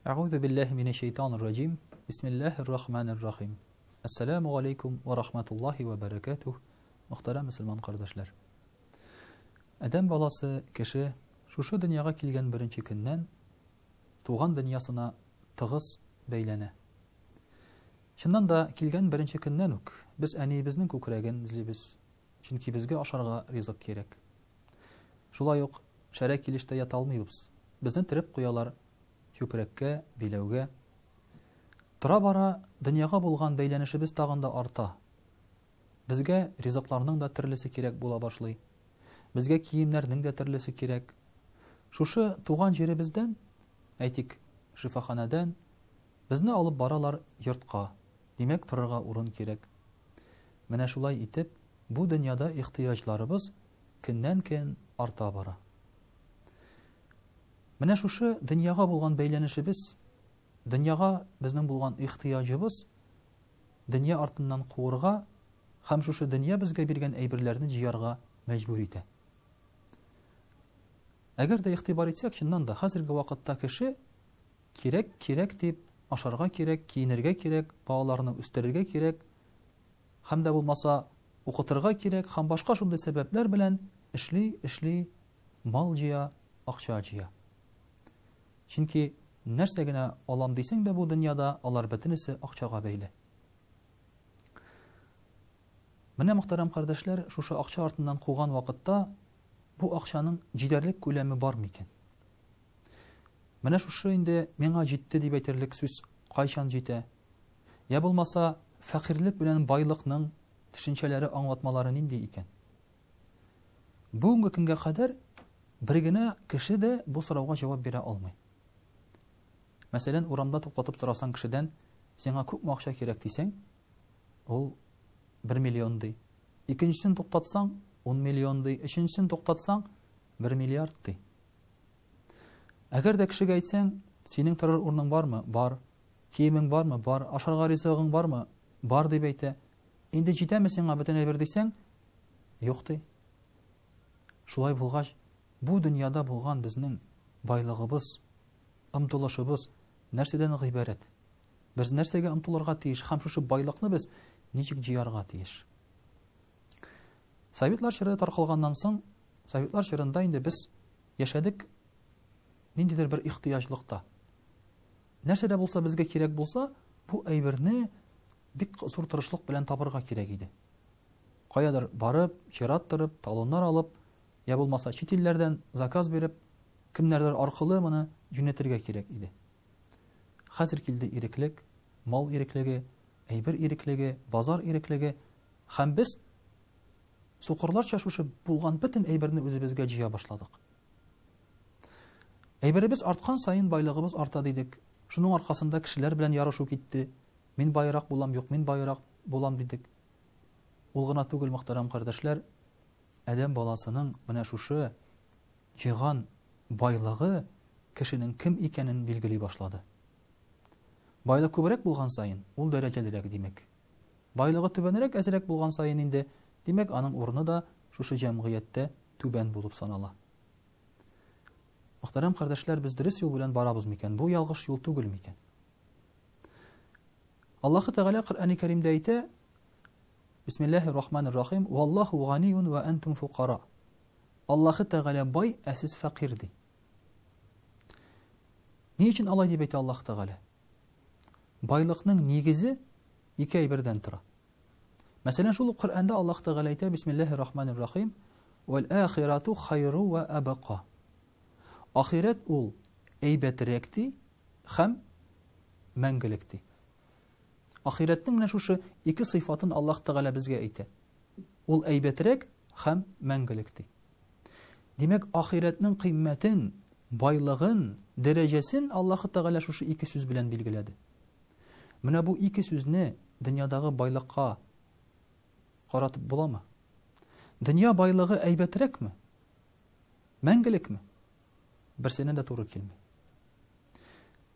Әгъузу биллаһи минәш шәйтанир раҗим. Бисмиллаһир рахманир рахим. Ассаламу алейкум ва рахматуллаһи ва баракатух. Мөхтәрәм мөселман кардәшләр. Адәм баласы, кеше шушы дөньяга килгән беренче көннән туган дөньясына тыгыз бәйләнә. Чыннан да, килгән беренче көннән үк без әниебезнең күкрәген эзлибез, чөнки безгә ашарга ризык кирәк. Шулай ук шәрә килеш тә ята алмыйбыз. Безне төреп куялар чүпрәккә, биләүгә. Тора-бара дөньяга булган бәйләнешебез тагын да арта. Безгә ризыкларның да төрлесе кирәк була башлый. Безгә киемнәрнең дә төрлесе кирәк. Шушы туган җиребездән, әйтик, шифаханәдән, безне алып баралар йортка. Димәк, торырга урын кирәк. Менә шулай итеп, бу дөньяда ихтыяҗларыбыз көннән-көн арта бара. Менә шушы дөньяга булган бәйләнешебез, дөньяга безнең булган ихтыяҗыбыз дөнья артыннан куырга һәм шушы дөнья безгә биргән әйберләрне җыярга мәҗбүр итә. Әгәр дә игътибар итсәк, чыннан да хәзерге вакытта кеше кирәк, кирәк дип ашарга кирәк, киенергә кирәк, балаларны үстерергә кирәк, һәм дә булмаса укытырга кирәк һәм башка шундый сәбәпләр белән эшли, эшли, мал җыя, акча җыя. Чөнки нәрсә генә алам дисәң дә бу дөньяда, алар бөтенесе акчага бәйле. Менә, мөхтәрәм кардәшләр, шушы акча артыннан куган вакытта бу акчаның җитәрлек күләме бар микән? Менә шушы инде миңа җитте дип әйтерлек сүз кайчан җитә? Я булмаса, фәкыйрьлек белән байлыкның төшенчәләре, аңлатмалары нинди икән? Бүгенге көнгә кадәр бер генә кеше дә бу сорауга җавап бирә алмый. Мәсәлән, урамда туктатып сорасаң кешедән, сиңа күпме акча кирәк дисәң, ул 1 миллион ди. Икенчесен туктатсаң, 10 миллион ди. Өченчесен туктатсаң, 1 миллиард ди. Әгәр дә кешегә әйтсәң, синең торыр урының бармы? Бар. Киемең бармы? Бар. Ашарга ризыгың бармы? Бар дип әйтә. Инде җитәме сиңа бөтен әйбер дисәң, юк ди. Шулай булгач, бу дөньяда булган безнең байлыгыбыз, омтылышыбыз нәрсәдән гыйбарәт? Без нәрсәгә омтылырга тиеш һәм шушы байлыкны без ничек җыярга тиеш? Советлар чоры таркалганнан соң, советлар чорында инде без яшәдек ниндидер бер ихтыяҗлыкта. Нәрсә дә булса безгә кирәк булса, бу әйберне бик зур тырышлык белән табырга кирәк иде. Каядыр барып, чират торып, талоннар алып, я булмаса чит илләрдән заказ биреп, кемнәрдер аркылы моны юнәтергә кирәк иде. Хәзер килде иреклек, мал иреклеге, әйбер иреклеге, базар иреклеге һәм без сукырларча шушы булган бөтен әйберне үзебезгә җыя башладык. Әйберебез арткан саен байлыгыбыз арта дидек. Шуның аркасында кешеләр белән ярышу китте. Мин баерак булам, юк, мин баерак булам дидек. Ул гына түгел, мөхтәрәм кардәшләр, адәм баласының менә шушы җыйган байлыгы кешенең кем икәнен билгели башлады. Байлык күбрәк булган саен, ул дәрәҗәлерәк, димәк. Байлыгы түбәнрәк, әзрәк булган саен инде, димәк, аның урыны да шушы җәмгыятьтә түбән булып санала. Мөхтәрәм кардәшләр, без дөрес юл белән барабыз микән? Бу ялгыш юл түгел микән? Аллаһы Тәгалә Коръәни Кәримдә әйтә: Бисмиллаһир Рахманир Рахим, Валлаһу ганиюн ва антум фукара. Аллаһы Тәгалә бай, ә сез фәкыйрь ди. Ни өчен алай дип әйтә Аллаһ Тәгалә? Байлыкның нигезе ике әйбердән тора. Мәсәлән, шул ук Коръәндә Аллаһ Тәгалә әйтә, Бисмиллаһир Рахманир Рахим, Вәл ахирату хайру ва абка. Ахирәт ул әйбәтрәк ди һәм мәңгелек ди. Ахирәтнең менә шушы ике сыйфатын Аллаһ Тәгалә безгә әйтә. Ул әйбәтрәк һәм мәңгелек ди. Димәк, ахирәтнең кыйммәтен, байлыгын, дәрәҗәсен Аллаһ Тәгалә шушы ике сүз белән билгеләде. Менә бу ике сүзне дөньядагы байлыкка каратып буламы? Дөнья байлыгы әйбәтрәкме? Мәңгелекме? Берсенә дә туры килми.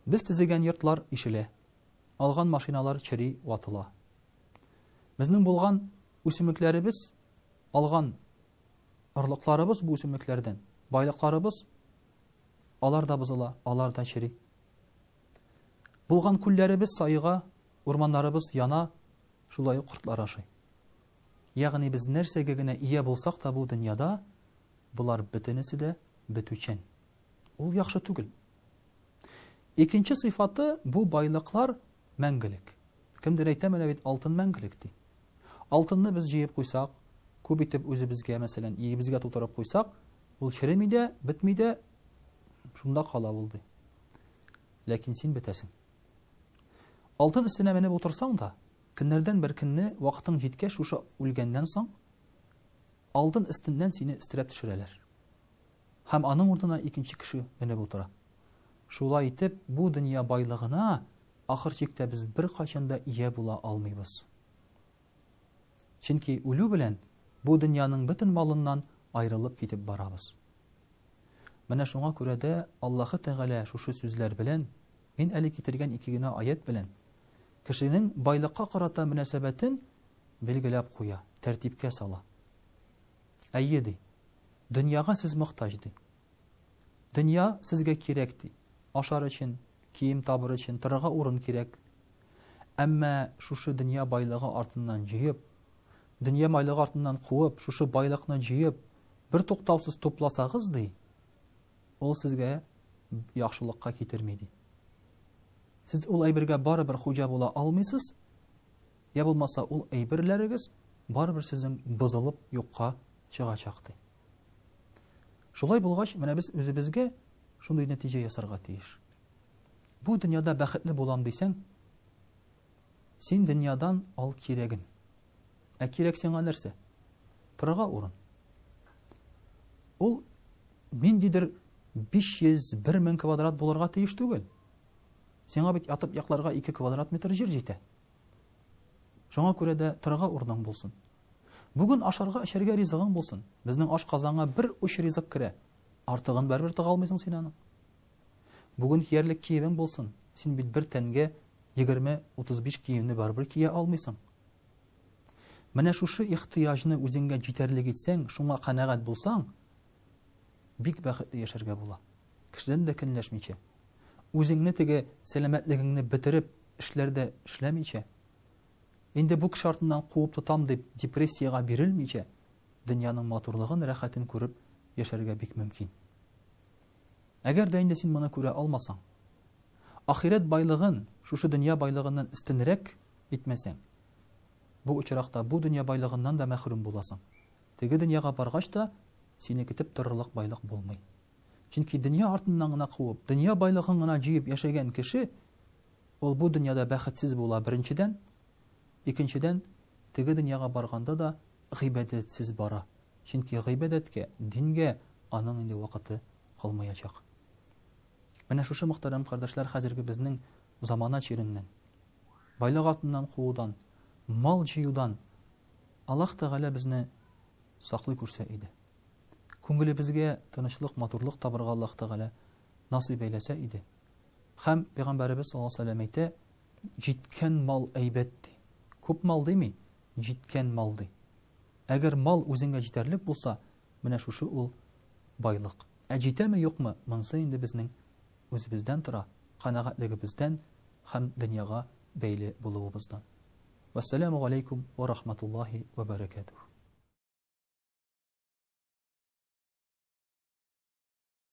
Без төзегән йортлар ишелә, алган машиналар чери, ватыла. Безнең булган үсемлекләребез, алган орлыкларыбыз бу үсемлекләрдән, байлыкларыбыз, алар да бозыла, алар да чери. Булган күлләребез саега, урманнарыбыз яна, шулай ук кортлар ашый. Ягъни без нәрсәгә генә ия булсак та бу дөньяда, болар бөтенесе дә бетүчән. Ул яхшы түгел. Икенче сыйфаты бу байлыклар мәңгелек. Кемдер әйтә, менә бит алтын мәңгелек ди. Алтынны без җыеп куйсак, күп итеп үзебезгә, мәсәлән, өебезгә тутырып куйсак, ул череми дә, бетми дә, шунда кала ул ди. Ләкин син бетәсең. Алтын өстенә менеп утырсаң да, көннәрдән бер көнне вакытың җиткәч, шушы үлгәннән соң, алтын өстеннән сине өстерәп төшерәләр. Һәм аның урынына икенче кеше менеп утыра. Шулай итеп, бу дөнья байлыгына ахыр чиктә без беркайчан да ия була алмыйбыз. Чөнки үлү белән бу дөньяның бөтен малыннан аерылып китеп барабыз. Менә шуңа күрә дә Аллаһы Тәгалә шушы сүзләр белән, мин әле китергән ике генә аять белән, кешенең байлыкка карата мөнәсәбәтен билгеләп куя, тәртипкә сала. Әйе, ди, дөньяга сез мохтаҗ, ди. Дөнья сезгә кирәк, ди. Ашар өчен, кием табыр өчен, торырга урын кирәк. Әмма шушы дөнья байлыгы артыннан җыеп, дөнья байлыгы артыннан куып, шушы байлыкны җыеп, бертуктаусыз тупласагыз, ди, ул сезгә яхшылыкка китерми, ди. Сез ул әйбергә барыбер хуҗа була алмыйсыз, я булмаса ул әйберләрегез барыбер сезнең бозылып юкка чыгачак, ди. Шулай булгач, менә без үзебезгә шундый нәтиҗә ясарга тиеш. Бу дөньяда бәхетле булам дисәң, син дөньядан ал кирәген. Ә кирәк сиңа нәрсә? Торырга урын. Ул ниндидер 500, 1000 квадрат булырга тиеш түгел. Сиңа бит ятып якларга 2 квадрат метр җир җитә. Шуңа күрә дә торырга урының булсын. Бүген ашарга, эчәргә ризыгың булсын. Безнең аш казанга бер уч ризык керә. Артыгын барыбер тыга алмыйсың син аның. Бүген киярлек киемең булсын. Син бит бер тәнгә 20-35 киемне барыбер кия алмыйсың. Менә шушы ихтыяҗны үзеңгә җитәрлек итсәң, шуңа канәгать булсаң, бик бәхетле яшәргә була. Кешедән дә көнләшмичә. Үзеңне теге сәламәтлегеңне бетереп, эшләрдә эшләмичә, инде бу кеше артыннан куып тотам дип депрессиягә бирелмичә, дөньяның матурлыгын, рәхәтен күреп яшәргә бик мөмкин. Әгәр дә инде син моны күрә алмасаң, ахирәт байлыгын шушы дөнья байлыгыннан өстенрәк итмәсәң, бу очракта бу дөнья байлыгыннан да мәхрүм буласың. Теге дөньяга баргач та сине көтеп торырлык байлык булмый. Чөнки дөнья артыннан гына куып, дөнья байлыгын гына җыеп яшәгән кеше, ул бу дөньяда бәхетсез була беренчедән, икенчедән, теге дөньяга барганда да гыйбадәтсез бара. Чөнки гыйбадәткә, дингә аның инде вакыты калмаячак. Менә шушы мөхтәрәм кардәшләр хәзерге безнең замана чиреннән, байлык артыннан куудан, мал җыюдан Аллаһ Тәгалә безне саклый күрсә иде. Күңелебезгә тынычлык, матурлык табырга Аллаһ Тәгалә насыйп әйләсә иде. Һәм Пәйгамбәребез саллаллаһу алейһи ва сәлләм әйтә, җиткән мал әйбәт ди. Күп мал дими, җиткән мал ди. Әгәр мал үзеңә җитәрлек булса, менә шушы ул байлык. Ә җитәме, юкмы, монысы инде безнең үзебездән тора, канәгатьлегебездән һәм дөньяга бәйле булуыбыздан. Вәссәламү галәйкүм вә рахматуллаһи вә бәрәкәтүһ.